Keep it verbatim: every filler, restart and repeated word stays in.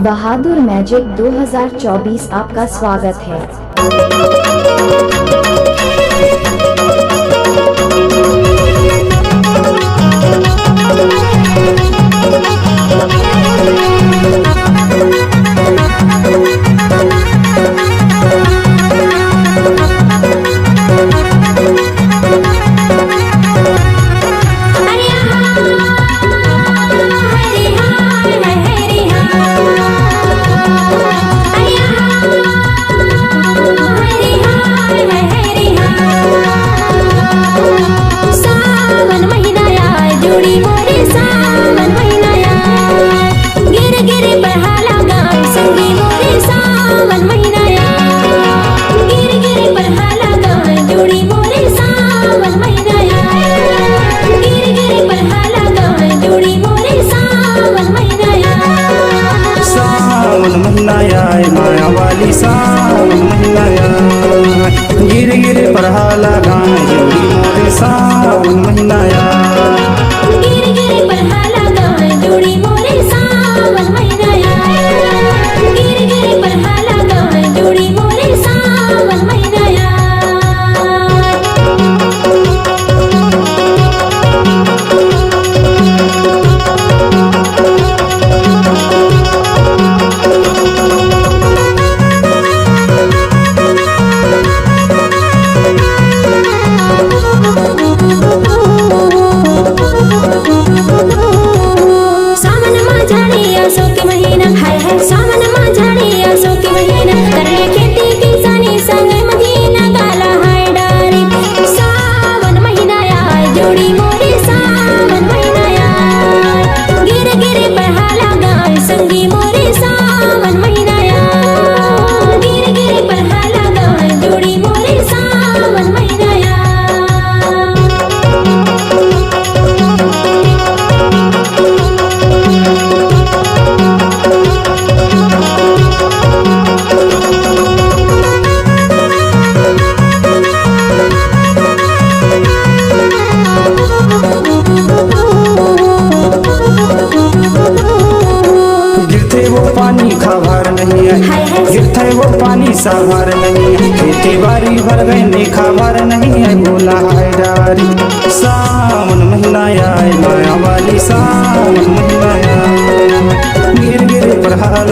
बहादुर magic दो हज़ार चौबीस, आपका स्वागत है। सावन महीना आय, जोड़ी मोरे सावन महीना आय। गिर गिर परहा लगाय, संगी मोरे सावन महीना आय। गिर गिर परहा लगाय, जोड़ी मोरे सावन महीना आय। गिर गिर परहा लगाय, जोड़ी मोरे सावन महीना आय। सावन महीना आय, माया वाली सावन महीना आय। गिर गिर परहा लगाय, जोड़ी मोरे सावन महीना आय। गिर गिर परहा लगाय, जोड़ी मोरे सावन महीना आय। गिर गिर परहा लगाय, जोड़ी मोरे सावन महीना आय। सावन मा झाड़ी आसो के महीना, हाय हाय, सावन मा झाड़ी आसो के महीना, कर ले खेती किसानी संग महीना काला हाय डारी। सावन महीना आय, जोड़ी मोरे सावन महीना आय। गिर गिर परहा लगाय, संगी मोरे सावन महीना आय। गिर गिर परहा लगाय, जोड़ी मोरे सावन महीना आय। गिरथे वो पानी खबर नहीं आय, हाय, हाय। गिरथे वो पानी सबर नहीं आय, खेती बारी भर गए ने खबर नहीं आय, बोला हाय डारी। सावन महीना आय, माया वाली सावन महीना आय। गिर गिर परहा